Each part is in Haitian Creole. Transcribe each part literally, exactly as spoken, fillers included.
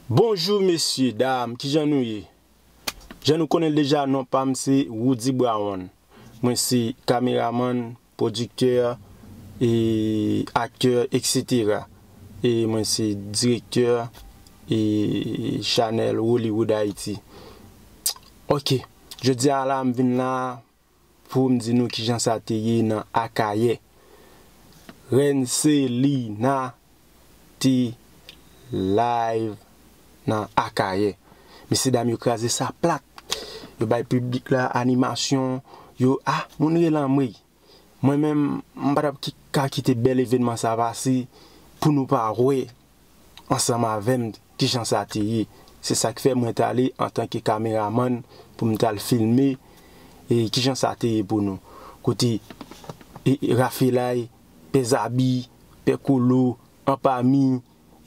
Bonjou mesye, dam, kijan nou ye? Jan nou konnen l deja, non pa m se Roody Brown. Mwen se kameramann, pwodiktè, e aktè, etsetera. E mwen se direktè e chanèl Hollywood Haïti. Ok, jodi a la m vin la pou m di nou kijan sa te ye nan Akayè. Rèn Selina te live nan Akayè. Mesyedam yo kraze sa plat. Yo bay piblik la animasyon. Yo, ah, moun rele anmwey. Mwen menm, m pa t ap ki-, ka kite bèl evènman sa pase pou nou pa wè ansanm avè m kijan sa te ye. Se sa k fè mwen t ale antanke kameramann pou m t al filme e kijan sa te ye pou nou. Kote e, e, Rafelay, Pè Zabi, Pè Kolo, Anpami,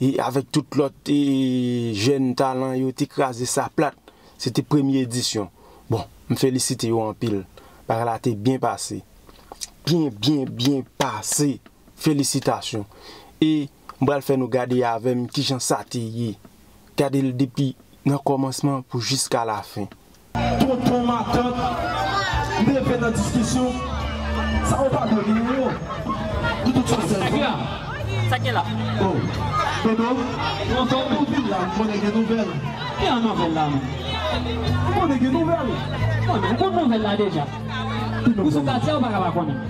e avèk tout lòt e, jèn talan yo te kraze sa plat. Se te premye edisyon. Bon, m felisite yo anpil. Bagay la te byen pase. Byen, byen, byen pase. Felisitasyon. E m pral fè nou gade avè m kijan sa te ye. Gade l depi nan kòmansman pou jiska lafen. Tonton matant, leve nan diskisyon. Sa ou pa dwe gen yo. Pou tout sa sèl. Sa ki la? Sa ki la? Oh. Dodo, ou vin la, m konnen gen nouvèl. Ki an nouvèl la, menm? M konnen gen nouvèl. Ou konnen nouvèl la deja. Ou sou katye a, ou pa ka pa konnen.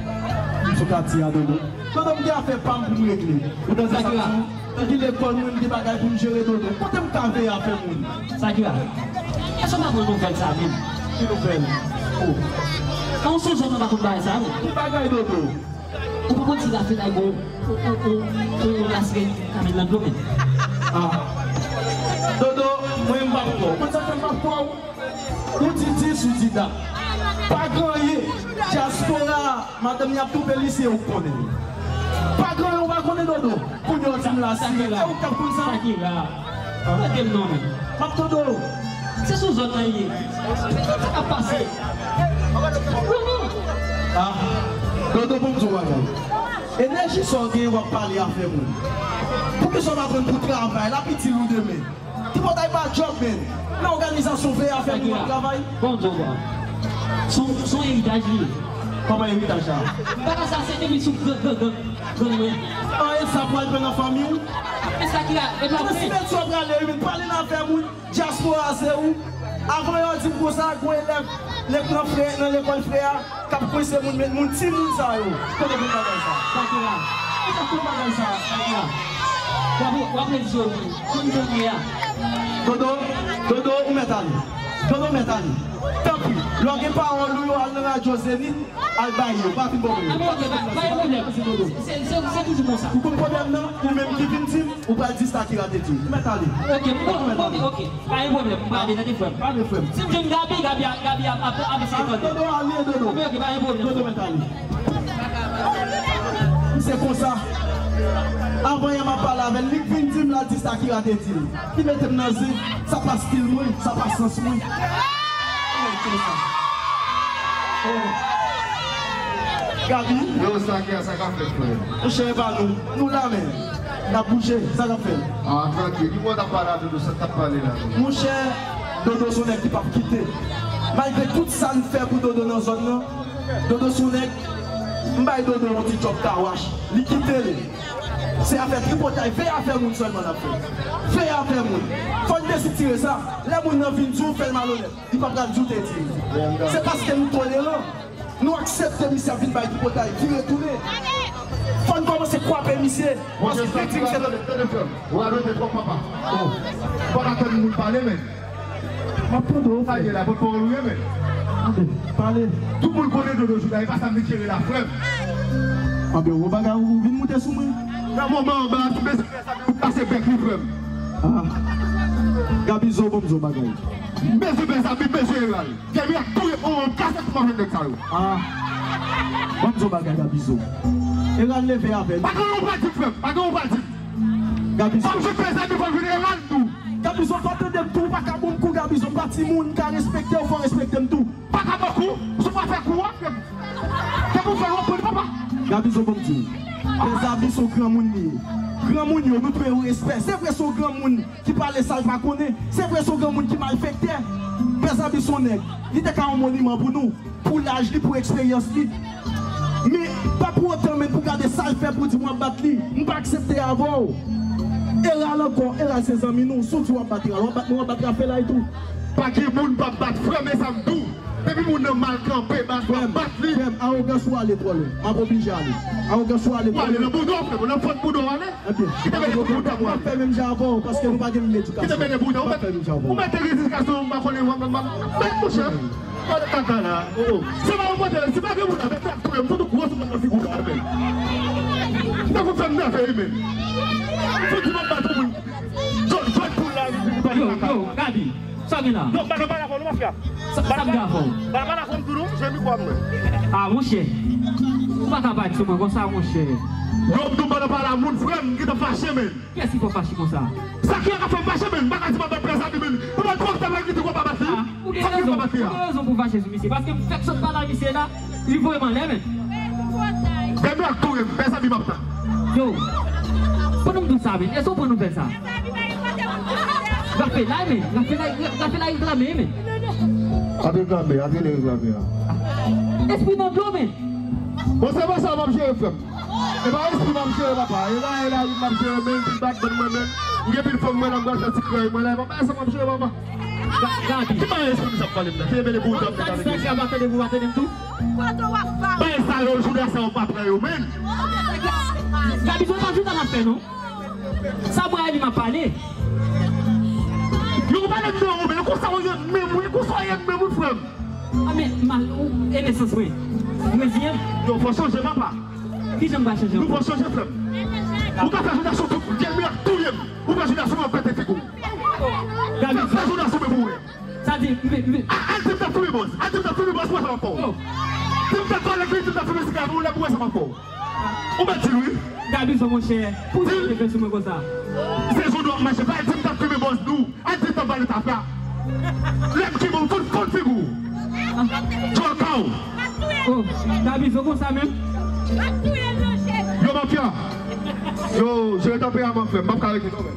M sou katye a, Dodo. Dodo, m gen afè pa m pou m regle. Ou tande sa m di w? Ki lekòl mwen, m gen bagay pou m jere, Dodo. Kote m ka veye afè moun? Sa ki la? Èske w pa konn nouvèl sa menm? Ki nouvèl? Oh. An sou zòn nan pa konn bagay sa menm. Ki bagay, Dodo? Ou pa konn si Rafelay gon, on, on, on, on lasrè kamyon nan dlo menm? Ah. Dodo, mwen m p ap kwè w. Ou konn sa k fè m p ap kwè w? Ou di dis, ou di dat. Pa gen anyen. Dyaspora, madanm y ap twouve li, se ou k konnen. Pa gen anyen ou pa konnen, Dodo. Kounye a w di m la, si e ou k t ap konn sa. Shakira. Tande m non, men. M ap tande w. Se sou zòn nan ye. Sa k ap pase? Ah. Dodo, bon, m di w bagay. Enèji sa w genyen, w ap pale afè moun. Poukisa w pa pran pou travay la, pi di l ou demen? Tripotay pa djòb, men. Nan òganizasyon veye afè moun w ap travay. Bon, Djoba. Son, son eritaj li ye. Kòman eritaj la? Bagay sa se depi sou gran, gran, gran, gran mwen. An, e sa pral pran nan fanmi w? Men sa ki la, e pa vre. Nan simetri w prale, wi, men pale nan afè moun. Dyaspora se ou. Avan yo di m konsa, gwo elèv, lè nan frè, nan lekòl frè a. K ap kwense moun, met moun, timoun sa yo. Kote konn bagay sa? Shakira. Ou pa konn bagay sa? Shakira. W ap, w ap redi yo wi. Konn jan nou ye a. Dodo, Dodo, ou mèt ale. Dodo mèt ale. Tanpri, lè w gen pawòl ou yo, al nan radyo Zenith, al bay yo. Pa vin bò mwen. Anben, ok, pa, pa gen pwoblèm. Se, se, se toujou konsa. Ou konn pwoblèm nan? Ou menm ki vin di m, ou pral di Shakira te di. Ou mèt ale. Ok, m konn, m konn, ok. Pa gen pwoblèm, m prale, tande frè m. Prale, frè m. Si m jwenn Gaby, Gaby, Gaby ap, ap, ap eseye tande. Dodo, ale, Dodo. Oke, oke, pa gen pwoblèm. Dodo, mèt ale. M se konsa. Avan yè m ap pale avè l, li k vin di m la, di Shakira te di l. Li mete m nan zen, sa pa stil mwen, sa pa sans mwen. Mwen konsa. Oh. Gaby. Yo, sa ki a, sa k ap fèt, frè? Monchè, e pa nou. Nou la, men. N ap bouje, sa k ap fèt? Ah, trankil. Ki bò w t ap pale a Dodo, sa k t ap pale la? Monchè, Dodo se yon nèg ki p ap kite. Malgre tout sa n fè pou Dodo nan zòn nan, Dodo se yon nèg, m bay Dodo yon ti djòb kawash. Li kite l. Se afè tripotay, veye afè moun sèlman n ap fè. Veye afè moun. Fò n desitire sa. Lè moun nan vin di w, fè l malonèt. Li pa pral di w te di l. Se paske nou toleran. Nou aksepte misye ap vin bay tripotay, vire tounen. Fò n kòmanse kwape misye. Paske te di misye tande. Tande, tande, frè m. Ou radote twòp, papa. Oh. Fò n atann moun pale, men. M ap tande w, frè. Sa ye la, pòtpawòl ou ye, men. Tande, pale. Tout moun konnen Dodo Juda, e pa sa m vin cheri la, frè m. Anben, ou bagay ou vin moute sou mwen. Nan moman anba a, tout bezwen fè sa, ou kase bèk li, frè m. Ah. Gabizo, bon, m di w bagay. M bezwen fè sa, m bezwen eral. Gèmi ap touye on, on kase tout manje nèg sa yo. Ah. Ban m di w bagay, Gabizo. Eral leve avè l. Pa gen yon pral di, frè m. Pa gen yon pral di. Gabizo. Fò m jwenn pèzè, fò m jwenn eral tou. Gabizo, fò tande m tou, ou pa ka bon kou, Gabizo. M pa timoun, m ka respekte w, fò w respekte m tou. Pa ka bon kou, si w pa fè kou a, frè m. Se pou fè w pran papa. Gabizo, ban m di w. Pè Zabi se yon granmoun li ye. Granmoun yo, nou dwe yo respè. Se vre, se yon granmoun ki pale sa l pa konnen. Se vre, se yon granmoun ki malfektè. Pè Zabi se yon nèg. Li te ka yon moniman pou nou, pou laj li, pou eksperyans li. Men, pa pou otan, men pou gade sa l fè pou di m w ap bat li. M pa aksepte avè w. Eral ankò, Eral se zanmi nou. Si w di w ap bat Eral, w ap bat mwen, w ap bat Rafelay tou. Pa gen moun p ap bat frè m, e sa m di w. Depi moun nan mal kanpe, baz w ap bat li. Frè m, awogans ou ale twò lwen. M ap oblije ale. Awogans ou ale twò lwen. Ou ale nan bouda w, frè m, nan fon bouda w ale. Ebyen, kite mele pou bouda w ale. M ap fè menm jan avè w, paske nou pa gen menm edikasyon. Kite mele bouda w, ou mèt, ou mèt te rezistasyon, m pa konnen, w ap, m ap, mèt, monchè. Gade kaka la. Oh, oh. Se pa yon kote, si pa gen moun avèk la, touye m, fout ou gwo sou mwen nan figi w la, men. Tankou fè m nève, men. Fout di m ap bat yon moun. Jòt, jòt poul la, li di pou pale kaka. Yo, yo, Gaby, sa gen la? Non, m pa nan pale avè w, non, mafya. Sa, sa m gen avè w? M pa nan pale avè w, m di w non, jwe mikwo a mwen. Ah, monchè. Ou pa ka bat sou mwen konsa, monchè. Yo, m di w m pa nan pale a moun, frè m, m gentan fache, men. Kiyès ki fè w fache konsa? Sa ki ap fè m fache, men, m pa ka di m ap bat Pè Zabi, men. Pandan twòp tan la, li di w pa bat li. Ah, ou gen rezon, ou gen rezon pou w fache sou misye, paske m fèk sot pale a misye la, li voye m anlè, men. Dèmen ak touye m, Pè Zabi m ap tann. Yo, pandan m di w sa, men, èske w pran nouvèl sa? Rafelay, men, Rafelay, Rafelay reklame, men. Ap reklame, ap vin reklame a. Espri nan dlo, men. Bon, se pa sa m ap jere, frè m. E pa espri m ap jere, papa. E la, e la, m ap jere, men, m vin bat bann mwen, men. M gen pil fanm mwen la, m pral fè ti kray mwen la. E pa sa m ap jere, papa. Gaby. Ki pa espri m sa ap pale m la? Ki mele pou w tann avèk sa ki ap tande pou w pa tande m tou? Bay sa yo, jouda sa yo pa pran yo, men. Gaby, se pa jouda n ap fè, non. Sa mwen a li m ap pale. Yo pale m nan ou, men konsa w ye menm, wi, konsa w ye menm, wi, frè m. A, men, mal, ou, e nesans mwen. Mwen di, yo, fò chanje, papa. Kijan m pral chanje ankò? Nou fò chanje, frè m. Ou ka fè jouda sou tout, gen men ap touye m. Ou fè jouda sou mwen, pete figi w. Gaby, fè jouda sou mwen pou wè. Sa di, men, men. A, al di m t ap fimen bòz. Al di m t ap fimen bòz, wè sa m ap fè w. Oh. Di m t ap pale ak li, di m t ap fimen siga pou w, lè pou wè sa m ap fè w. Ou mèt di l wi. Gaby, sa monchè, pou sa w te fè sou mwen konsa? Se jou nou ap mache, pa al di m t ap fimen bòz nou. Al di l t ap vale tafya. Lè m ki bon, fout, fout figi w. Djòl ka w. Oh, Gaby, sa konsa menm? Yo, mafya. Yo, jere tanperaman, frè m. M p ap ka rete non, men.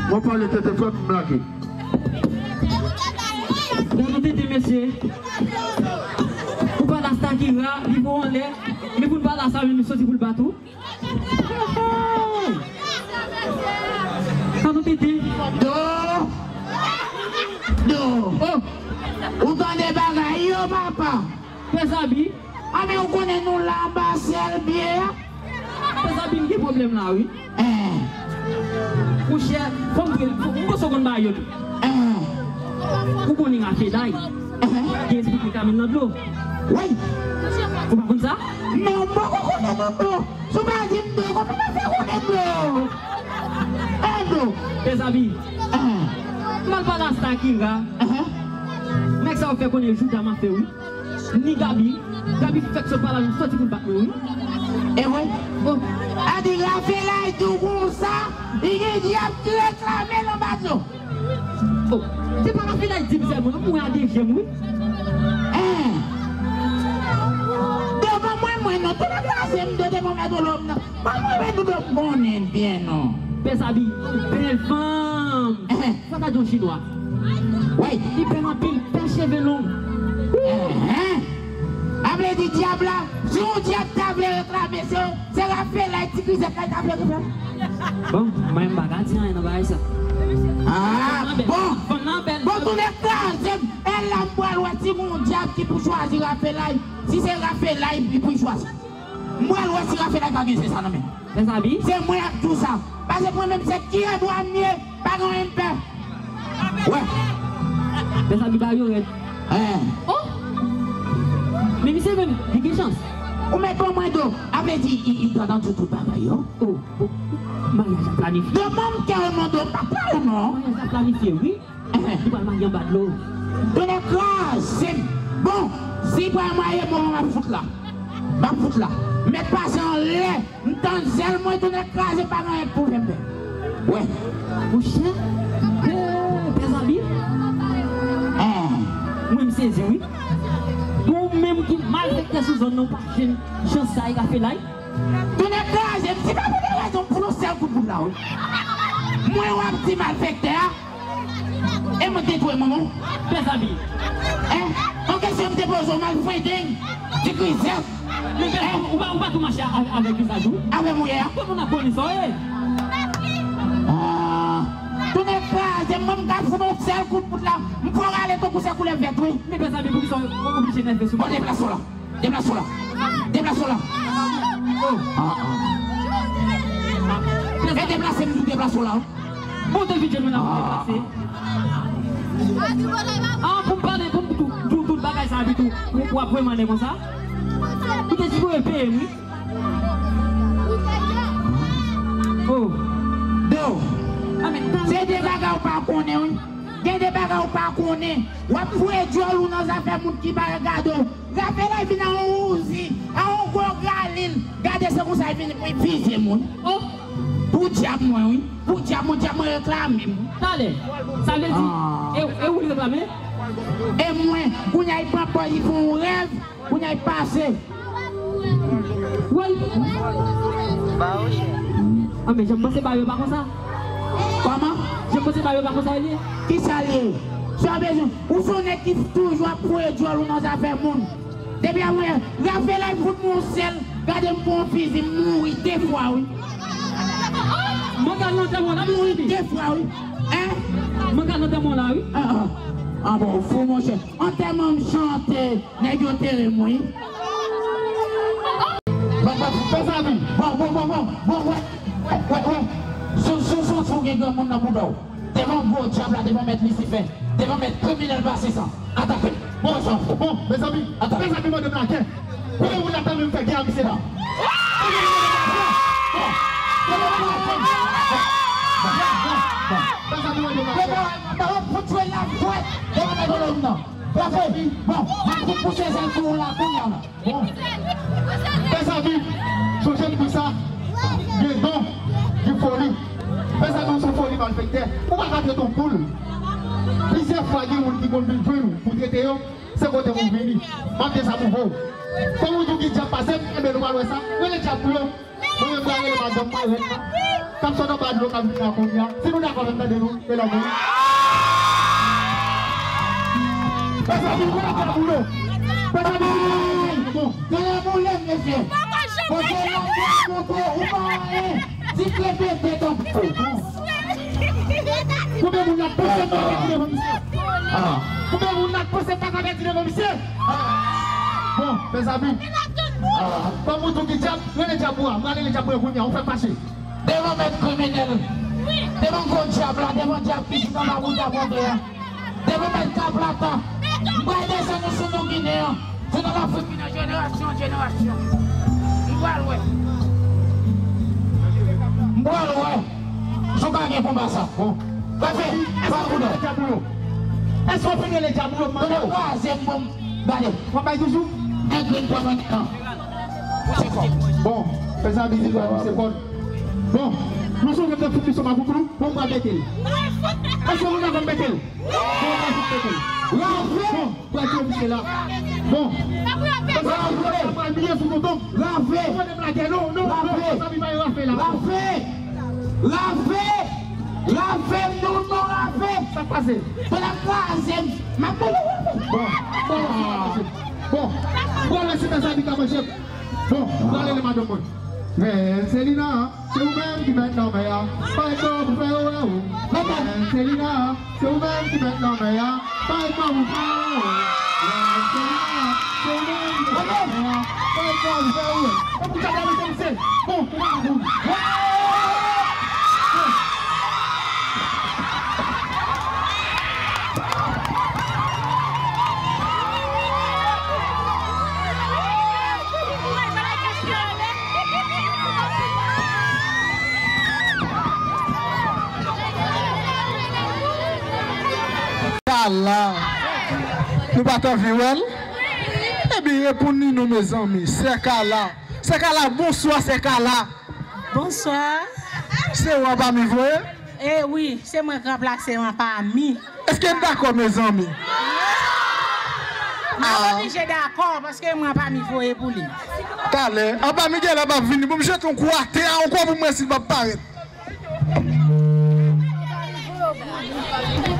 Mwen pale tete, frè m, m lage. Gade yon tete, mesye. Ou pale a Shakira, li voye w anlè. Men pou n pale a sa menm, li soti pou l bat ou. Gade yon tete. Do! Do! Oh! Ou tande bagay yo, papa? Pè Zabi. A, men ou konnen nou la anba syèl byen. Pè Zabi, m gen pwoblèm la, wi. Eh. Monchè, fò m di w, m panse w konn bagay yo tou. Eh. Ou konnen Rafelay. Eh. Gen espri ki ka mennen nan dlo. Wi. Ou pa konn sa? Non, m poko konnen nan dlo. Si w pa di m dlo, kòman m ap fè konnen dlo? Eh, dlo. Pè Zabi. Eh. M al pale a Shakira. Eh. Nèg sa yo fè konnen jouda m ap fè, wi. Ni Gaby. Gaby fèk sot pa la, li soti pou l bat mwen, wi. E wi. Oh. A di Rafelay di w konsa, li gen dyab ki reklame l anba dlo. Oh. Se pa Rafelay di m sèlman, non, mwen a de je m, wi. Eh. Devan mwen, mwen, non, tou nèg la se m de devan mèt olòm nan. Mwen, mwen, mwen, nou dwe konnen byen, non. Pè Zabi, bèl fanm. Eh. Sa ta di yon chinwa. Wi. Li bèl anpil, bèl cheve long. Enhen. A vle di dyab la, si yon dyab ta vle reklame, se, se Rafelay, ti grizèt la, li ta vle reklame. Bon, mwen m pa ka di anyen nan bagay sa. Ah, bon. Fanm nan bèl. Bon, tou nèg kraze m. E la m pral wè si gon dyab ki pou chwazi Rafelay. Si se Rafelay, li pou chwazi. M pral wè si Rafelay pa gen se sa nan men. Pè Zabi? Se mwen ap di w sa. Paske mwen menm se kiyè bwa m ye, pa gen anyen m pè. Wè. Pè Zabi ba yo rèd. Eh. Oh! Men misye menm, li gen chans. Ou mèt ban mwen do. A vle di, i, i gentan di w tout bagay yo. Oh, oh. Maryaj la planifye. Demen m kè w non do, m pa pè w non. Maryaj la planifye, wi. Li pral marye anba dlo. Tonnè kraze m. Bon, si pral marye, bon, m ap fout la. M ap fout la. Mèt pase anlè. M tann zèl mwen, tonnè kraze m, pa gen anyen pou fè m fè. Wè. Monchè. Eh, Pè Zabi. Eh. Mwen m sezi, wi. Bon, ou menm ki malfektè sou zòn nan, ou pa jwenn chans sa, e Rafelay. Tonnè kraze m, si pa pou te Yon sèl kout poud la, wi. Mwen w ap di malfektè a, e mwen te touye manman w. Pè Zabi. Hein? Yon kesyon m te poze w, malfrendeng, ti krizèt. Men pè, ou pa, ou pa tou mache avèk, avèk Kizaj ou? Avè mouye a. Tout moun ap konnen sa w ye. Ah. Tounen kraze, mwen m ka fout yon sèl kout poud la. M fò rale tankou se koulèv vèt, wi. Men pè Zabi, poukisa w oblije nève sou mwen? Bon, deplase w la. Deplase w la. Deplase w la. Oh. Ah, ah. E deplase m tou, deplase w la. Bon, te vide mwen ap deplase. Ah, pou m pale, pou m tou, tou, tout bagay sa epi tou, ou, ou ap voye m ale konsa? Ou te sipoze peye m, wi. Oh. Do. Ah, men, se de bagay ou pa konnen, wi. Gen de bagay ou pa konnen. W ap foure dyòl ou nan zafè moun ki pa gade w. Rafelay vin a yon wouzi, a yon gwo galil. Gade se konsa l vin vizye moun. Oh. Pou dyab mwen, wi. Pou dyab mwen, dyab mwen reklame m. Talè. Sa vle di, ah, e, e ou l reklame? E mwen, kounye a, li pran pòz, li fè yon rèv. Kounye a, li pase. Woy! Ah, men jan m panse bagay yo pa konsa. Kòman? Jan m panse bagay yo pa konsa, li. Kisa l ye? Sa w bezwen? Ou se yon nèg ki toujou ap foure dyòl ou nan zafè moun. Depi apre, Rafelay fout mwen yon sèl, gade m pran yon fizi, m mouri de fwa, wi. Mwen ka nan tèmon la, mouri de fwa, wi. Hein? Mwen ka nan tèmon la, wi. Ah, ah. Ah, bon, ou fou, monchè. Antèman m chante, nèg yo antere m, wi. Bon, bon, bon, bon, bon, bon, bon, bon, bon, wè, wè, wè, wè. Sou, sou, sou, sou gen granmoun nan bouda w. Devan gwo dyab la, devan mèt Lisifè, devan mèt kriminèl Pasisan. Atake. Bon, bon, mezanmi, atake. Mezanmi, mande m lakè. Kouman moun la tann m fè gè a misye la? Bon, mezanmi, mande m lakè. Bon, bon, bon. Mezanmi, mande m lakè. Bon, bon, bon, fout jwe la fwèt. Devan mèt kolonn nan. Frape. Bon, m ap fout pouse zèl sou ou la kounye a la. Bon. Mezanmi, sonje m di sa, gen don, gen foli. Mezanmi, ou se foli malfektè. Ou pa ka trete yon poul. Plizyè fwa, gen moun ki konn vin jwenn ou pou trete yo, se kote m ou vini. M ap dezamouve w. Kòm ou di w gen dyab pase m, enben nou pral wè sa. Rele dyab pou yo. Mwen menm, m pral rele madanm mwen, Rèn nan. K ap sot anba dlo, k ap vin la kounye a. Si nou dakò avè m, tande nou. Mezanmi, mwen te boule. Mezanmi, bon. Tande boule, mesye. Kote la, montre ou pa anyen. Ti krepete tankou. Konbyen moun la t pouse m pa pèdi devan misye? Konbyen moun la t pouse m pa pèdi devan misye? Bon, mezanmi. Kòm ou di w gen dyab, rele dyab ou a. M pral rele dyab mwen kounye a, ou fè m fache. Devan mèt kriminèl, devan gwo dyab la, devan dyab ki chita nan bouda bòdè a, devan mèt kaplata, m pral desann ou sou nou Ginen an, sou nou Lafrik Ginen, jenerasyon an jenerasyon. M pral wè. M pral wè si w ka gen konba sa. Bon. Gade, èske w fin rele dyab ou yo? Èske w fin rele dyab ou yo? M mande w. Tande, twazyèm bon, gade. W ap bay toujou? Nèg vin pran nan. Bon, mezanmi, di lwa misye kòn. Bon, nou sonje m te fout misye pa pou nou, bon, m pral mete l. Èske nou dakò m mete l? Bon, m pral fout mete l. Bon, pral tiye misye la. Bon. Mezanmi, m pral bliye sou tonton. Rafe. Ou konnen m lagè, non, non, non, mezanmi, pa rafe la. Rafe. Rafe. Rafe, non, non, rafe. Sa k pase? Fè l ap kraze m. M ap pale rafe. Bon, bon, bon. Bon, lè se mezanmi k ap manje. Bon, m pral rele madanm mwen. Rèn Selina, se ou menm ki mèt lanmè a. Pa gen kòb pou fè ou wè ou. Rèn Selina, se ou menm ki mèt lanmè a. Pa gen kòb pou fè ou wè ou. Rèn Selina, se ou menm ki mèt lanmè a. Pa gen kòb pou fè ou wè. Bon, pou sa, bon, bon, bon. Kala. Nou pa t anvi wè l? Ebyen, reponn li non, mezanmi. Sè Kala. Sè Kala, bonswa, Sè Kala. Bonswa. Se ou Anpami vre? E wi, se mwen k ranplase Anpami. Èske n dakò, mezanmi? M ap oblije dakò, paske mwen Anpami voye pou li. Talè, Anpami genlè p ap vini pou m jete yon kou atè a ankò pou m wè si l p ap parèt.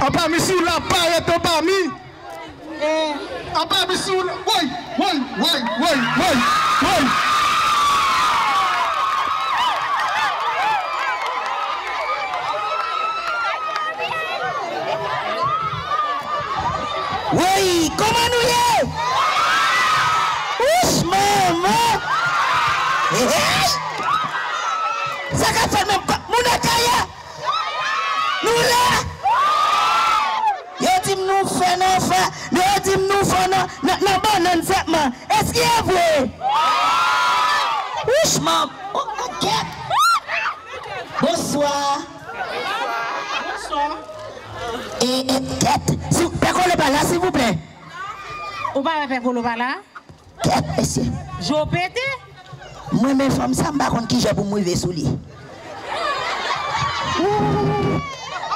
Anpami, si w la, parèt, Anpami. Anpami, si w la. Woy, woy, woy, woy, woy, woy. Woy, kòman nou ye? Wouch, manman! Hey, hey! Sa k ap fèt menm? Moun Akaya? Nou la? Yo di m nou fè nan fè, yo di m nou fè nan, nan, nan bannann sèlman. Èske e vre? Wouch, manman! Oh, kèt! Bonswa. Bonswa. E, e, kèt. Si, pè Kolo pa la, silvouplè. Ou pa wè pè Kolo pa la? Kèt, mesye. Je w pete? Mwen, men fanm sa, m pa konn kijan pou m rive sou li.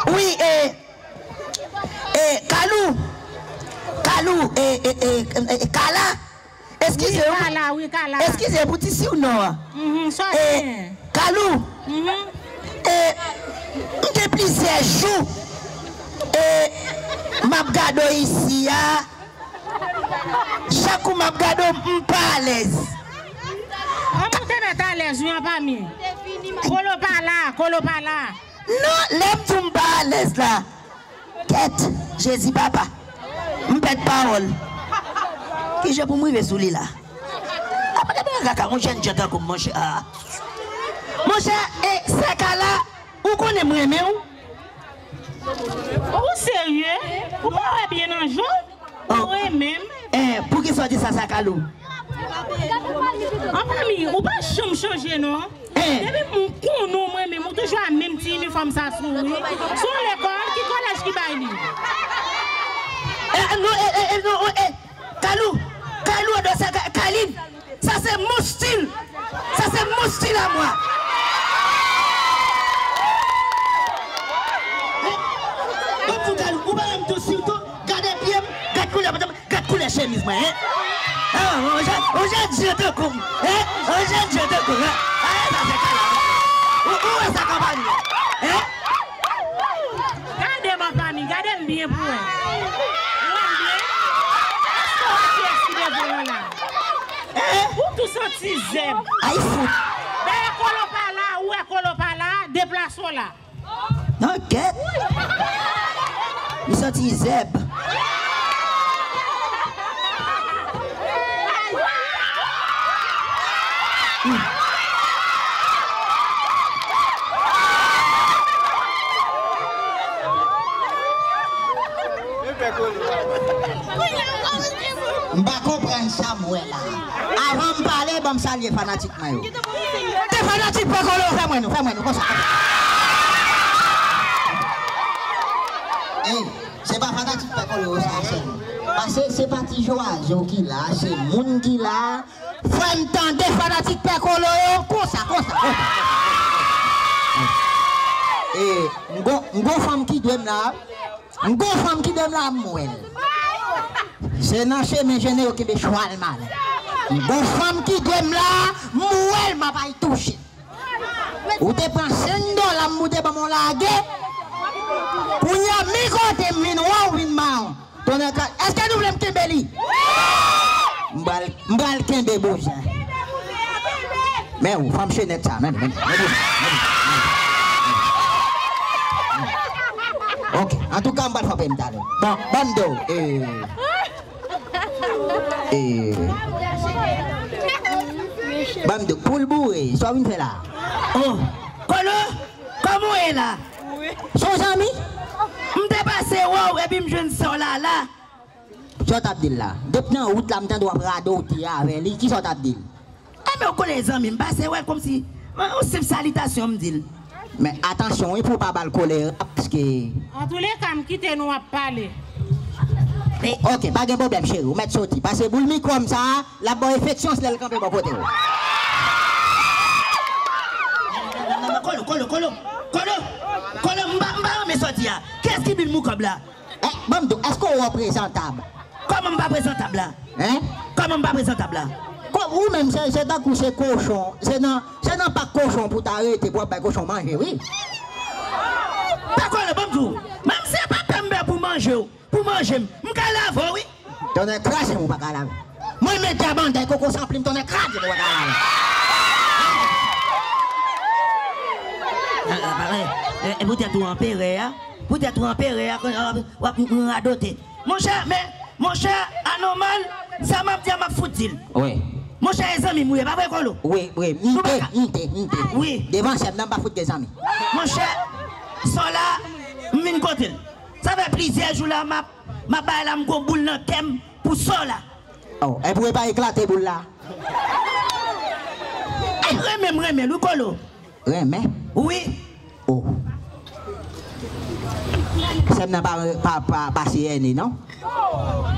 Wi, e, e, Kalou. Kalou, e, e, e, e, Kala. Eskize, wi, Kala, wi, Kala. Eskize pou ti siwnon an. Mhm, sa e, byen. Kalou. Mhm. E, m gen plizyè jou, e, m ap gade w isi a. Chak kou m ap gade w, m pa alèz. An, ou te mèt alèz, wi, Anpami. Kolo pa la, Kolo pa la. Non, lè m di w m pa alèz la. Kèt, Jezi papa. M pèd pawòl. Kijan pou m rive sou li la? Apa de bagay kaka, yon jèn jan tankou m, monchè. Ah. Monchè, e, sè Kala, ou konnen m renmen w? Ou serye? Ou pa wè byen nan je w? Ou renmen m? Eh, poukisa w di sa, sa Kalou? Anpami, ou pa janm chanje non. Eh. Depi m konnen w mwen menm, ou toujou a menm ti inifòm sa sou ou wi. Se yon lekòl, ki kolèj ki bay li? Eh, non, eh, eh, eh, non, eh, eh. Kalou, Kalou, non, sa, Ka-, Kalin. Sa se mon stil. Sa se mon stil a mwen. Bon, pou Kalou, ou pa wè m tou sitou, gade pye m, gad koulè pantalon, gad koulè chemiz mwen, hein? Ah, on jèn, on jèn di tankou m, hein? On jèn di tankou m, hein? Ah, sa se Kalou. Ou, ou wè sa konpani, hein? Gade m Anpami, gade m byen pou wè. Ou wè m byen? Èske w wè kiyès ki devan w la? Ou tou santi zèb. Ay fout. Dayè Kolo pa la, ou wè Kolo pa la, deplase w la. Non, kèt. M santi zèb. M pa konprann sa m wè la. Avan m pale, ban m salye fanatik mwen yo. Te fanatik Pè Kolo, fè mwen nou, fè mwen nou, konsa. Ey, se pa fanatik Pè Kolo yo sa sèlman. Pase se pa ti jwazo ki la, se moun ki la. Fè m tande fanatik Pè Kolo yo, konsa, konsa, konsa. E, m gon, m gon fanm ki dwe m la. M gon fanm ki dwe m la, m wè l. Se nan chemen jene yo kenbe chwal malè. M gon fanm ki dwe m la, m wè l, m ap ay touche. Ou te pran senk dola m, ou te ban m yon lage. Kounye a, mi kote m vin wè w vin mawon. Tonnè ka, èske nou vle m kenbe li? M pral, m pral kenbe bouzen. Men ou, fanm chenèt sa, men, men, men bouzen, men bouzen, men bouzen. Ok, antouka, m pral frape m talè. Bon, ban m di w, e, e, ban m di w, pou l boure, sa w vin fè la? Oh, Kolo, kòman w ye la? Se yon zanmi? M te pase wè w, epi m jwenn sè w la, la. Sa w t ap di l la? Depi nan wout la, m tande w ap radote avè li. Kisa w t ap di l? Enben, w konnen zanmi m, pase wè l kòmsi, yon senp salitasyon m di l. Men atansyon wi pou w pa ba l kolera, paske. Antouleka, m kite nou ap pale. Ok, pa gen pwoblèm, cheri, ou mèt soti. Pase boul mikwo m sa a, l ap ba w enfeksyon si lè l kanpe bò kote w. Kolo, Kolo, Kolo, Kolo, Kolo, m pa, m pa renmen sòti a. Kiyès ki bin mou kòb la? Eh, ban m di w, èske w reprezantab? Kòman m pa prezantab la? Hein? Kòman m pa prezantab la? Kò, ou menm, se, se tankou se kochon, se nan, se nan pak kochon pou ta rete, pou ap bay kochon manje, wi. Pè Kolo, ban m di w, menm si e pa pè m bè pou manje w, pou manje m, m ka lave w, wi. Tonnè kraze m, ou pa ka lave. Mwen menm, dyabanday koko san plim, tonnè kraze m, ou pa ka lave. E, e, e, e, e poutèt ou anperè a, poutèt ou anperè a, w ap, w ap radote. Monchè, men, monchè, anòmal, sa m ap di a, m ap fout di l. Wi. Monchè, e zanmi m ou ye, pa vre, Kolo? Wi, wi, m te, m te, m te. Wi. Devan chèf nan, m pa fout gen zanmi. Monchè, Sòla, m vin kote l. Sa fè plizyè jou la, m ap, m ap bay la, m gon boul nan kè m pou Sòla. Oh, epi w pa eklate boul la? E renmen m renmen l, wi, Kolo. Renmen? Wi. Oh. Sè m nan pa, pa, pa, pa C N E, non?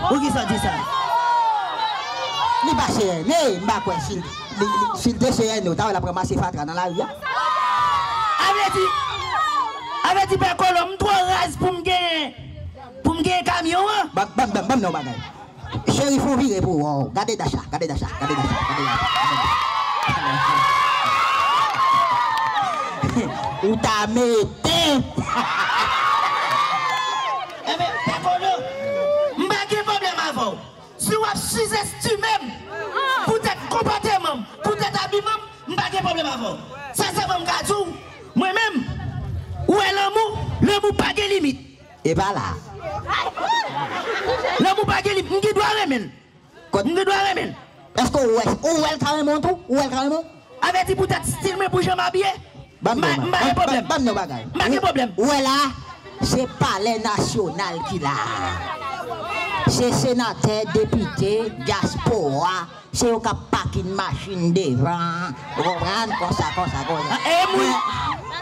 Poukisa w di sa? Li pa C N E, m pa kwè si l, li, li, si l te C N E, ou ta wè l ap ranmase fatra nan lari a. A vle di, a vle di, Pè Kolo, m twò raz pou m genyen, pou m genyen kamyon an. Ban, ban, ban, ban m nan yon bagay. Cheri, fè yon vire pou w. Gade Dacha, gade Dacha, gade Dacha, gade Dacha. Ou ta mete. Enben, Pè Kolo, m pa gen pwoblèm avè w. Si w ap sizestime m, poutèt konpòteman m, poutèt abiman m, m pa gen pwoblèm avè w. Sensèman, m ka di w, mwen menm, ou wè lanmou, lanmou pa gen limit. E pa la. Lanmou pa gen limit, m gen dwa renmen l. Kot- M gen dwa renmen l. Èske ou wè, ou wè l ka renmen w tou? Ou wè l ka renmen w? Avèti poutèt stil mwen, pou jan m abiye. Ban m, m pa gen pwoblèm. Ban m yon bagay. M pa gen pwoblèm. Ou wè la, se palè nasyonal ki la. Se senatè, depite, dyaspora, se yo k ap pakin machin devan. Ou konprann? Konsa, konsa, konsa. E moun,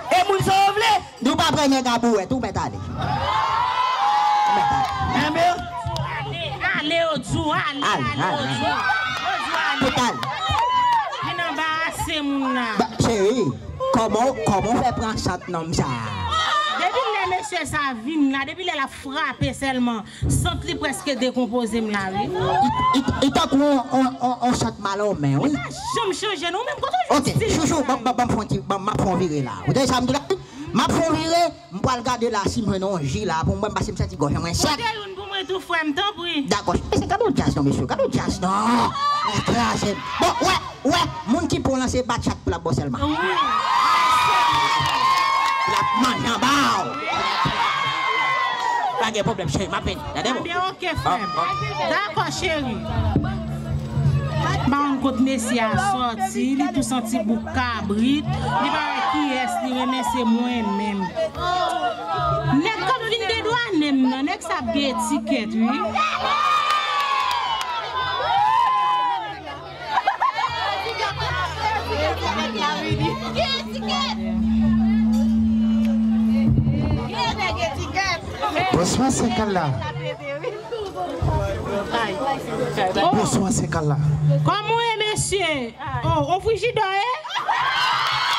e moun sa yo vle? Nou pa pran nèg a bouwèt, ou mèt ale. Ou mèt ale. Enben, ale, ale, Odou, ale, ale, ale, ale. Odou, Odou, ale. Tout ale. Vin anbarase moun nan. Ba, cheri, kòman, kòman w fè pran sant nonm sa a? Depi lè mesye sa vin la, depi lè l ap frape sèlman, sant li prèske dekonpoze m la, wi. Li, li, li tankou on, on, on, on sant malonmen, wi. Li pa janm chanje, non, menm kote w jwenn stil sa yo? Ok, chouchou, ban, ban, ban m fè yon ti, ban m ap fè yon vire la. Ou tande sa m di la? M ap fè yon vire, m pral gade la si m jwenn yon ji la pou m bwè, paske m santi gòj mwen sèk. Pote youn pou mwen tou, frè m, tanpri. Dakò. Mesye, gade yon djaz non, mesye, gade yon djaz non. Kraze m. Bon, wè, wè, moun ki pran lan se batchat pou l ap ba w sèlman. Wi. L ap manje anba w. Pa gen pwoblèm, cheri, m ap vini. Gade bon. Ebyen, oke, frè m. Dakò, cheri. M pa konn kot mesye a sòti, li tou santi bouk kabrit, li pa wè kiyès li renmen, se mwen menm. Nèg k ap vin dedwanen m nan, nèg sa ap gen etikèt, wi. Bonswa, Sekala. Bonswa, Sekala. Kòman w ye, mesye? Oh, ou frijidò ye?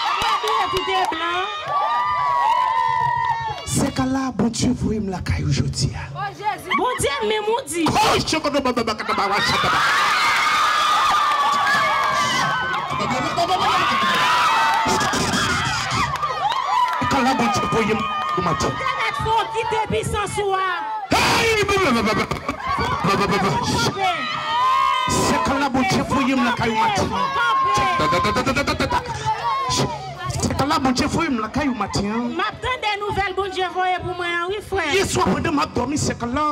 Ou pa bliye tout e blan? Sekala, Bondye voye m lakay ou jodi a. Bondye menm ou di. Oh, chokodo baba bakata bawa chataba. Sekala, Bondye voye m pou maten. Ou te mèt fè yon kite pisans ou a. Hey! Sekala, Bondye voye m lakay ou maten. Sekala, Bondye voye m lakay ou maten an. M ap tande nouvèl Bondye voye pou mwen an, wi, frè. Yè swa, pandan m ap dòmi, Sekala,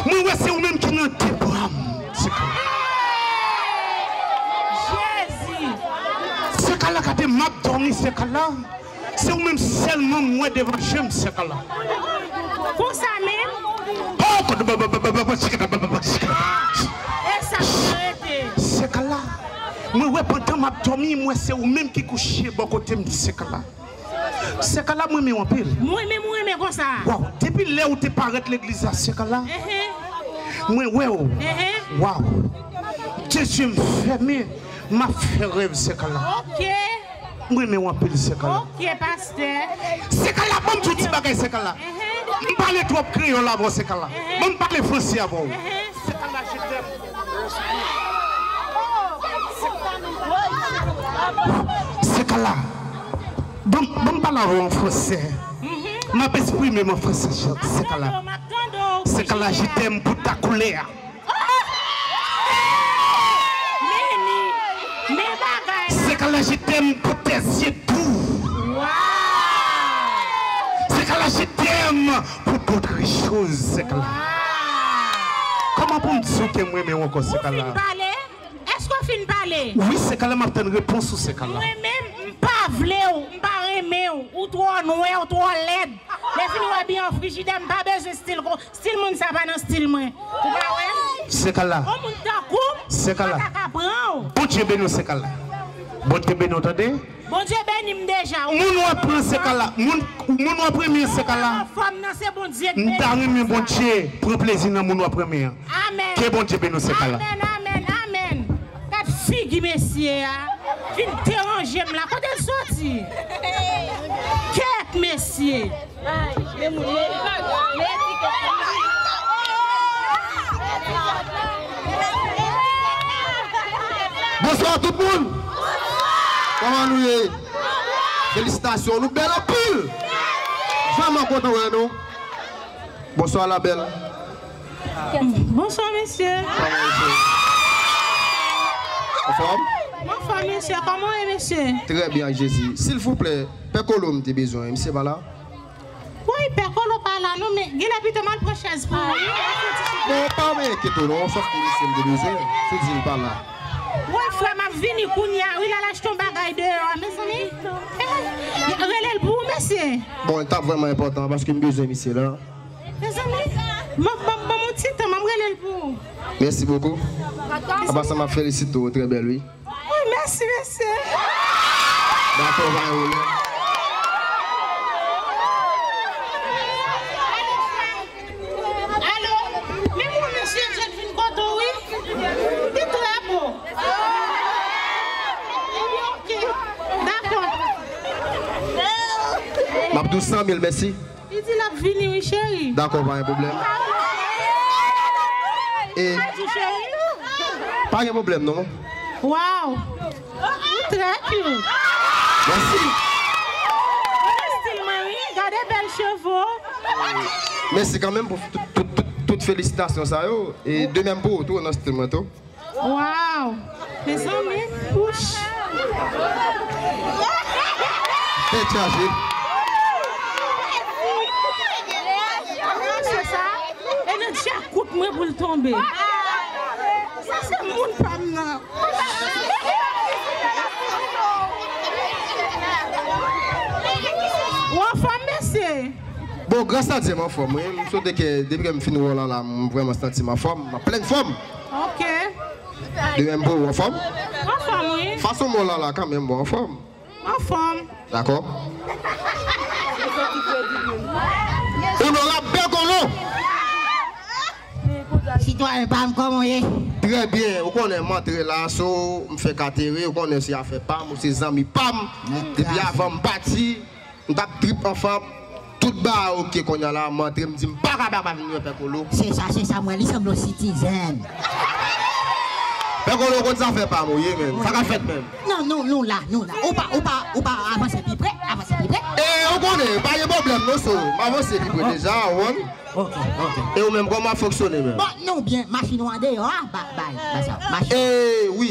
mwen wè se ou menm ki nan de bra m, Sekala. Jezi! Sekala, gade m ap dòmi, Sekala. Se ou menm sèlman m wè devan je m, Sekala. Konsa menm? Oh, kote ba, ba, ba, ba, ba, ba, Sekala, ba, ba, ba, Sekala. E sa k te rete? Sekala, mwen wè pandan m ap dòmi, m wè se ou menm ki kouche bò kote m, Sekala. Sekala, mwen renmen w anpil. Mwen menm ou renmen konsa? Waw, depi lè ou te parèt legliz la, Sekala, mwen wè w. Waw. De zye m fèmen, m ap fè rèv, Sekala. Oke. Mwen renmen w anpil, Sekala. Oke, pastè. Sekala, ban m di w ti bagay, Sekala. M pale twòp kreyòl avè w, Sekala. Ban m pale franse avè w. Sekala, je t'aime. Sekala. Ban m, ban m pale avè w an franse. M ap eksprime m an franse, Sekala. Sekala, je t'aime pou ta koulè a. Men, men bagay la. Sekala, je t'aime pour tes yeux doux. Wow! Sekala, je t'aime pour d'autres choses, Sekala. Wow! Kòman pou m di w ke m renmen w ankò, Sekala? Ou fin pale? Èske w fin pale? Wi, Sekala, m ap tann repons ou, Sekala. Mwen menm, m pa vle w, m pa renmen w, ou twò nwè, ou twò lèd. Lè fini w abiye an frijidè, m pa bezwen stil kon, stil moun sa pa nan stil mwen. Ou pa wè m? Sekala. On moun tankou m, Sekala. M pa ta ka pran w. Bondye beni w, Sekala. Bondye beni w, tande. Bondye beni m deja. Moun w ap pran, Sekala. Moun, moun w ap renmen, Sekala. Fòm nan se Bondye k beni m sa. M ta renmen Bondye pran plezi nan moun w ap renmen an. Amèn. Ke Bondye beni w, Sekala. Amèn, amèn, amèn. Gad figi mesye a. Vin deranje m la. Kote l soti? Kèt mesye. Bonswa tout moun. Kòman nou ye? Felisitasyon, nou bèl anpil. Vrèman kontan wè nou. Bonswa la bèl. Bonswa mesye. Kòman w ye? Anfòm? M anfòm mesye, kòman w ye mesye? Trè byen ak Jezi. Silvouplè, Pè Kolo m te bezwen, misye pa la? Woy, Pè Kolo pa la non, men genlè pito m al pran chèz pou ou wi. Bon, pa anyen, enkyete w non, sòf ke misye m te bezwen, sou di l pa la. Woy, frè m ap vini kounye a wi, l al achte yon bagay deyò a, mezanmi. Eh, rele l pou ou, mesye. Bon, li t ap vrèman enpòtan paske m bezwen misye la. Mezanmi, ban, ban, ban m yon ti tan, m ap rele l pou ou. Mèsi bokou. An pasan, m ap felisite w, trè bèl, wi. Wi, mèsi, mesye. Dakò, va yo, wi. Alo, men mwen, mesye, Jèd vin kote w, wi. Li trè bo. Ebyen, oke. Dakò. M ap di w san mil mèsi. Li di l ap vini wi, cheri. Dakò, pa gen pwoblèm. E pa gen pwoblèm non. Waw. Ou trè cute. Mèsi. Ou nan stil mwen wi. Gade bèl cheve w. Mèsi kanmenm pou tout, tout, tout, tout felisitasyon sa yo. E de menm pou ou tou, ou nan stil mwen tou. Waw! Mezanmi, wouch! Tèt chaje. Se sa? E nan djakout mwen pou l tonbe. Sa se moun pa m nan. Ou anfòm, mesye? Bon, gras a Dye, m anfòm, wi. M swete ke depi ke m fin wè w la, la, m vrèman santi m anfòm. M an plen fòm. Ok. De menm pou ou, anfòm? Anfòm, wi. Fason mwen la la kanmenm, bon, anfòm. Anfòm. Dakò. Onorab Pè Kolo. Sitwayen pa m, kòman w ye? Trè byen, ou konnen m antre la, so, m fè katere, ou konnen se afè pa m, ou se zanmi pa m. Depi avan m pati, m t ap trip anfòm, tout bagay oke, kounye a la, m antre, m di m pa ka pa, pa vin wè Pè Kolo. Se sa, se sa, m wè li sanble yon citizen. Pè Kolo, ou konn zafè pa m ou ye, menm. Sa ka fèt menm. Non, non, nou la, nou la. Ou pa, ou pa, ou pa avanse pi pre, avanse pi pre. E, ou konnen, pa gen pwoblèm non, so, m avanse pi pre deja, ou konn. Ok, ok. E ou menm, kòman w ap fonksyone menm? Bon, nou byen, machin ou andeyò a, ba, bay, bay sa, machin. E, wi.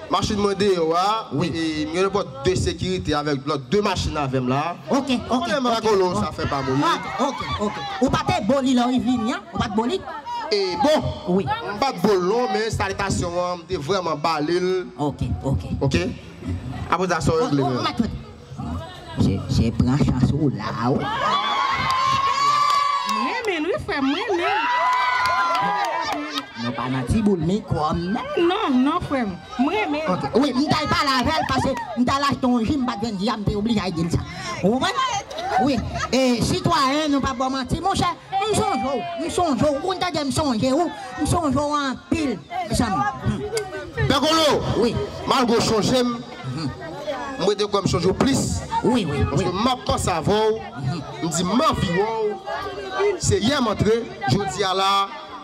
Machin mwen deyò a, wi. E, m gen nenpòt de sekirite avèk lòt de machin avè m la. Ok, ok, ok, ok. Ou konnen Pè Kolo, sa fè pa moun. Ok, ok, ok. Ou pa te bo li lè w vini an? Ou pa t bo li? E bon, wi. M pa t bo l non, men salitasyon an, m te vrèman ba li l. Ok, ok. Ok? Apre sa, sa w regle menm? Mwen, mwen, mwen, mwen. Se, se pran chans ou la, wi. M renmen l, wi, frè m, m renmen l. Nou pa nan ti boul mikwo, m, non. Non, non, frè m, m renmen l. Ok, wi, m t al pale avè l paske m t al achte yon ji, m pa t jwenn ji a, m te oblije al di l sa. Ou konprann? Wi, e, sitwayen, nou pa ba w manti, monchè, m sonje w, m sonje w, ou konn tande m sonje w, m sonje w anpil, mezanmi. Pè Kolo, wi. Malgre w sonje m, M rete kwè m chonje w plis. Wi, wi, wi. Paske m ap panse avè w, m di m anvi wè w. Se yè m antre, jodi a la,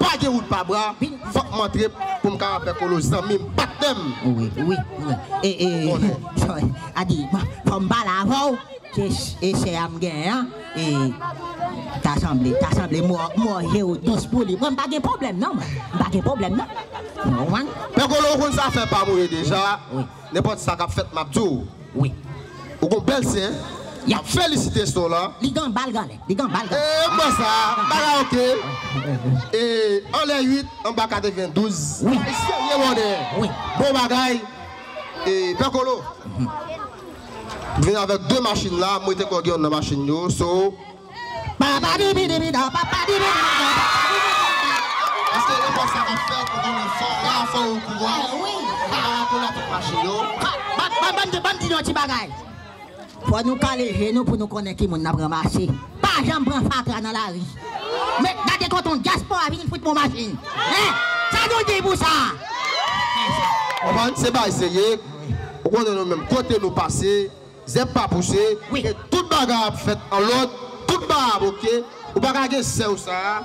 pa gen wout pa bra, fòk m antre pou m ka wè Pè Kolo zanmi m, patnè m. Wi, wi, wi. E, e, Adi, fò m pale avè w. Se, e chè a m genyen an, e, ta sanble, ta sanble mò, mò je w dous pou li. Mwen, m pa gen pwoblèm, non, mwen. M pa gen pwoblèm, non. Ou konprann? Pè Kolo, ou konn sa fè pa m ou ye deja. Wi. Nenpòt sa k ap fèt, m ap di w. Wi. Ou gon bèl sen. Y ap felisite son la. Li gen bal galè. Li gen bal galè. E, mwen sa, bagay oke. E, anlè uit, anba katrevendouz. Wi. Serye, bonè. Wi. Bon bagay. E, Pè Kolo. Vin avèk de machin la, mwen te kwè gen youn nan machin yo. So, Papadibidibi da, papadibidibi da, papadibidibi da. Paske nenpòt sa k ap fèt, ou konnen fò, la fò ou kouraj. Wi. Pa rapò la tout machin yo. Ban, ban, ban, ban m di nou yon ti bagay. Fò nou kale je nou pou nou konnen ki moun n ap ranmase. Pa janm pran fatra nan lari. Men gade kote yon dyaspora vin fout mwen machin. Hein? Sa nou di pou sa? Konprann? Se bagay serye. Ou konnen nou menm kote nou pase. Zèb pa pouse, wi, e tout bagay ap fèt an lòd, tout bagay ap oke, ou pa ka gen sè w sa a,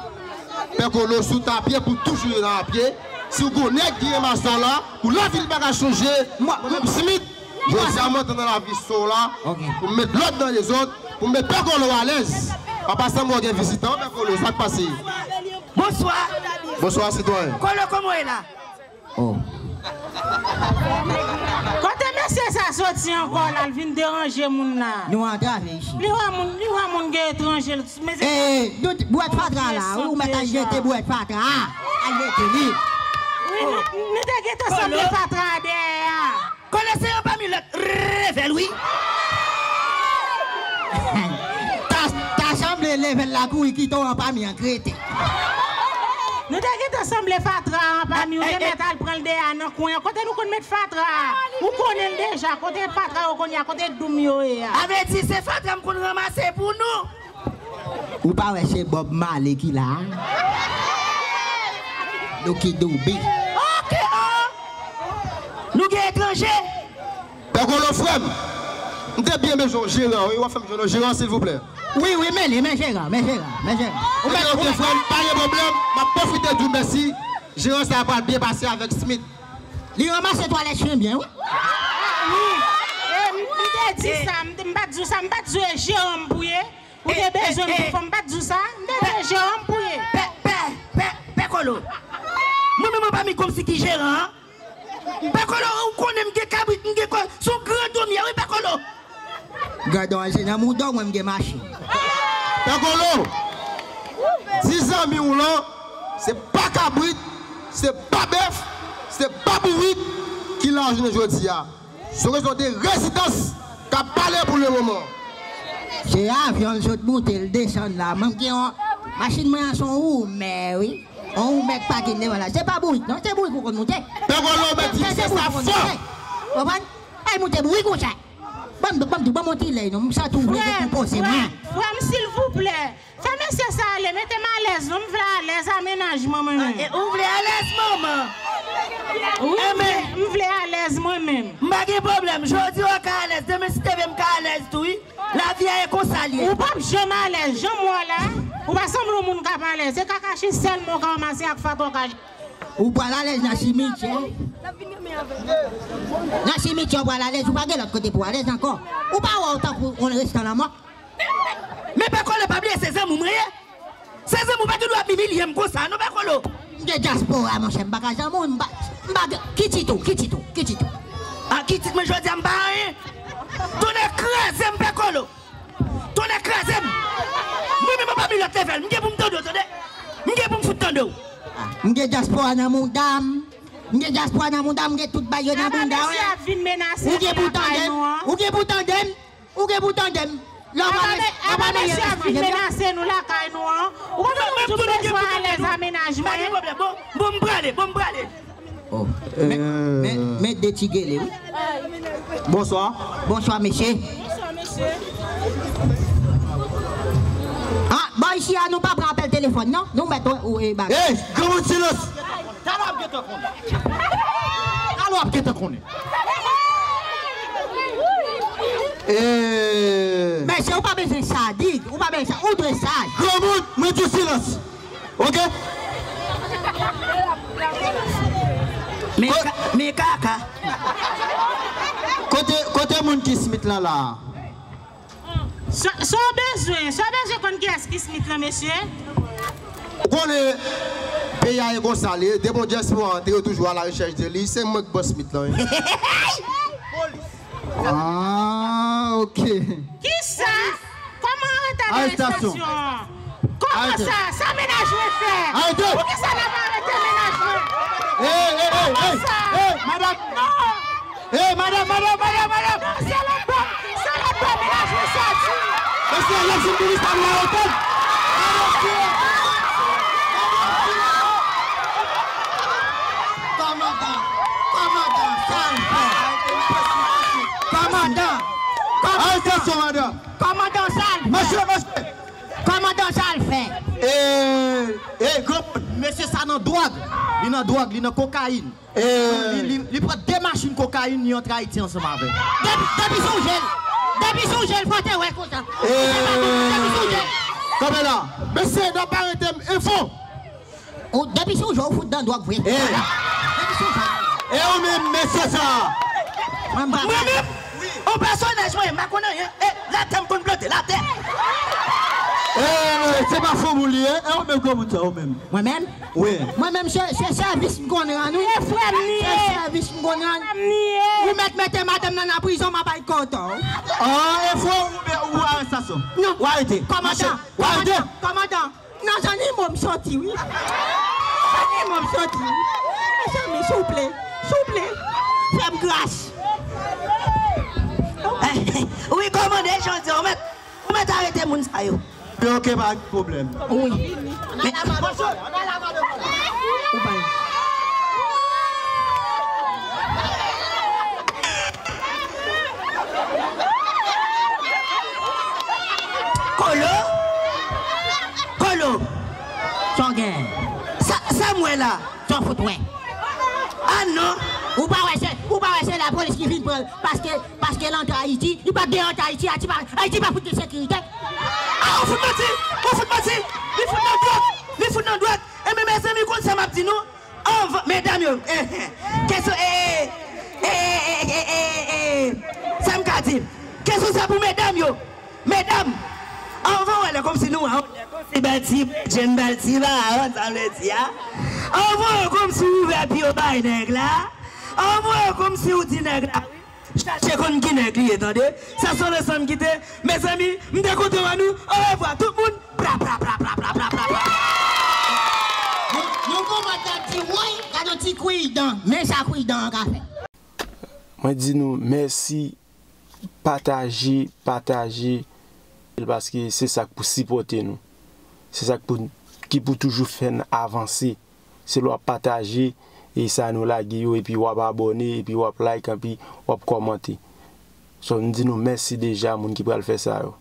Pè Kolo, si w ta pye pou toujou rete nan pye, si w gon nèg ki renmase w la, pou lavi l pa ka chanje, mwen menm Smith, jodi a mwen antre nan lavi so la, pou m met lòd nan dezòd, pou m met Pè Kolo alèz. An pasan, mwen gen vizitan, Pè Kolo, sa k pase? Bonswa. Bonswa, sitwayen. Kolo, kòman w ye la? Oh. Kote mesye sa soti ankò la, l vin deranje moun la? Nou antrave isit. Li wè moun, li wè moun gen etranje, l mete. Eh, nou, bwèt fatra la, ou mèt al jete bwèt fatra a. Al jete li. Wi, nou, nou te gentan sanble fatra a dèyè a. Kolo se yon pami lòt revèl, wi. Ta, ta sanble levèl la kouri kite w anpami an k rete. Nou te gentan sanble fatra anpami, ou te mèt al pran l dèyè nan kwen an. Kote nou konn met fatra a? Ou konnen l deja. Kote fatra yo konn ye a? Kote doum yo ye a? Sa vle di se fatra m konn ranmase pou nou. Ou pa wè se Bob Marley ki la a? Lucky Dube. Ok, oh! Nou gen etranje. Pè Kolo, frè m, m te byen bezwen yon jeran, wi, w ap fè m jwenn yon jeran, silvouplè? Wi, wi, men li, men jeran, men jeran, men jeran. Ou mèt, ok, frè m, pa gen pwoblèm, m ap pwofite di w mèsi. Jeran sa a pral byen pase avèk Smith. Li ranmase twalèt chen byen, wi. Wi. E, m, m te di sa, m, m pa t di w sa, m pa t di w e jeran m pou ye. Ou te bezwen m pou fè m pa t di w sa? M te di w e jeran m pou ye. Pè, pè, pè, pè Kolo. Mwen menm anpami kòmsi ki jeran an. Pè Kolo, ou konnen m gen kabrit, m gen kò, se yon gran domyè, wi, Pè Kolo. Gadon al se nan mouda w, mwen m gen machin. Pè Kolo, di zanmi w lan, se pa kabrit, se pa bèf, se pa bourik ki la jounen jodi a. Sou rezon de rezidans k ap pale pou le moman. Se avyon l sot moute, l desann la. Mwen m gen yon, machin mwen an se yon woumè, wi. Yon woumè k pakin devan la. Se pa bourik, non, se bourik ou konn moute. Pè Kolo, mèt di se sa fò. Konprann? Al moute bourik konsa. Ban m, ban m di, ban m yon ti lèy, non, m santi w vle dekonpoze mwen. Frè m, silvouplè. Fè mesye sa ale, mete m alèz non, m vle alèz a mennaj mwen, mwen menm. Ah, e ou vle alèz manman? Wi, m vle, m vle alèz mwen menm. M pa gen pwoblèm, jodi w ka alèz, demen si te vle m ka alèz tou, wi. Lavi a e konsa l ye. Ou p ap janm alèz, jan m wè w la, ou pa sanble yon moun k ap alèz, se kakachi sèlman w ka ranmase ak fatra w ka. Ou pral alèz nan simityè. Nan simityè w pral alèz, ou pa gen lòt kote pou w alèz ankò. Ou pa wè w tankou yon restan lanmò. Men Pè Kolo, pa bliye se zanmi w mwen ye. Se zanmi w pa gen dwa ap imilye m konsa non, Pè Kolo. M gen dyaspora, monchè, m pa ka zanmi w, m pa, m pa gen, ki tit ou, ki tit ou, ki tit ou? Ah, ki tit mwen jodi a, m pa anyen. Tonnè kraze m, Pè Kolo. Tonnè kraze m. Mwen menm anpami lòt levèl, m gen pou m tande w, tande. M gen pou m fout tande w. Ah, m gen dyaspora nan mouda m. M gen dyaspora nan mouda m, m gen tout bagay yo nan mouda w. Mesye ap vin menase nou lakay nou an. Ou gen pou tande m. Ou gen pou tande m. Lè w pale, lè w pale, mesye ap vin menase nou lakay nou an. Ou pa konn nou bezwen alèz a mennaj mwen. Pa gen pwoblèm. Bon, bon, m prale, bon, m prale. Oh, men, men, men de ti gele, wi. Bonswa. Bonswa, mesye. Bonswa, mesye. Ah, bò isi a, nou pa pran apèl telefòn, non? Nou mèt, ou, e, bagay. Ey, granmoun, silans! Talè w ap gentan konnen. Talè w ap gentan konnen. E... Mesye, ou pa bezwen sadik, ou pa bezwen sa, ou dwe saj. Granmoun, mwen di silans. Oke? Men Ko- ka- men kaka. Kote, kote moun ki Smith lan la? Sa sa w bezwen? Sa w bezwen konn kiyès ki Smith lan, mesye? Ou konnen peyi a e konsa li ye, depi yon dyaspora antre, yo toujou a la rechèch de li. Se mwen k bòs Smith lan, wi. Ah, oke. Kisa? Kòman arete arestasyon? Kòman sa? Sa mennaj mwen fè? Arete! Poukisa n ap arete mennaj mwen? Ey, ey, ey, ey! Kòman sa? Ey, madanm! Non! Ey, madanm, madanm, madanm, madanm! Non, se lòt bò, se lòt bò mennaj mwen sòti. Mesye, lè fin minis pa nou arete l. Kòmandan, kòmandan, sa l fè? Kòmandan, kòmandan. Arestasyon, madanm. Kòmandan, sa l fè? Mesye, mesye. Kòmandan, sa l fè? E, e, granmoun. Mesye sa nan dwòg. Li nan dwòg, li nan kokayin. E... Li, li, li pran de machin kokayin, li antre Ayiti ansanm avè l. Depi, depi sou jel. Depi sou jel, fò te wè konsa. E... Depi sou jel. Kanpe la. Mesye, n ap arete m. Enfo. Ou, depi sou jel, ou fout dan dwòg vre. E... Depi sou jel. E ou menm, mesye sa? Mwen pa... Mwen menm? Yon pèsonaj mwen, m pa konn anyen. E, latè m konn plante, latè. E, se pa fo moun li ye. E ou menm, granmoun sa, ou menm? Mwen menm? Wi. Mwen menm, se, se sèvis m konn rann, wi. E frè m li ye. Se sèvis m konn rann. Frè m li ye. Ou mèt mete madanm nan nan prizon, m a bay kòtò. Ah, e fo ou, ou, ou arestasyon? Non. Ou arete. Kòmandan, kòmandan, kòmandan. Nan zanimo m soti, wi. Nan zanimo m soti, wi. Mezanmi, souple, souple, fè m gras. Wi, kòmande, jan di, ou mèt, ou mèt arete moun sa yo. Oke, pa gen pwoblèm. Wi. Men, Kolo? Kolo? Sa w gen? Sa, sa m wè la? Sa w fout wè? Ah non! Ou pa wè se, ou pa wè se lapolis ki vin pran l paske, paske l antre Ayiti, li pa t dwe antre Ayiti, Ayiti pa, Ayiti pa fout gen sekirite. Ah, ou fout manti! Ou fout manti! Li fout nan dwòg! Li fout nan dwòg! Enben, mezanmi, konn sa m ap di nou? Anvan, medam yo, eh, eh, kesyon, eh, eh, eh, eh, eh, eh, eh, sa m ka di? Kesyon sa pou medam yo. Medam, anvan wè lè kòmsi nou wè, lè kòmsi bèl ti, jenn bèl ti ba, sa vle di a. Anvan wè kòmsi ou ouvè pye w bay nèg la. Anvan wè kòmsi ou di nèg la, wi. Chache konn ki nèg li ye, tande. Sa se yon leson m kite. Mezanmi, m te kontan wè nou. Orevwa, tout moun. Pra, pra, pra. Yon, yon kòmantè ap di, woy, gade yon ti kwi dan. Men sa kwi dan an ka fè. Mwen di nou mèsi, pataje, pataje, paske se sa k pou sipòte nou. Se sa k pou, ki pou toujou fè n avanse. Se lè w ap pataje e sa nou lage yo, epi w ap abòne, epi w ap like, epi w ap kòmante. So, m di nou mèsi deja, moun ki pral fè sa yo.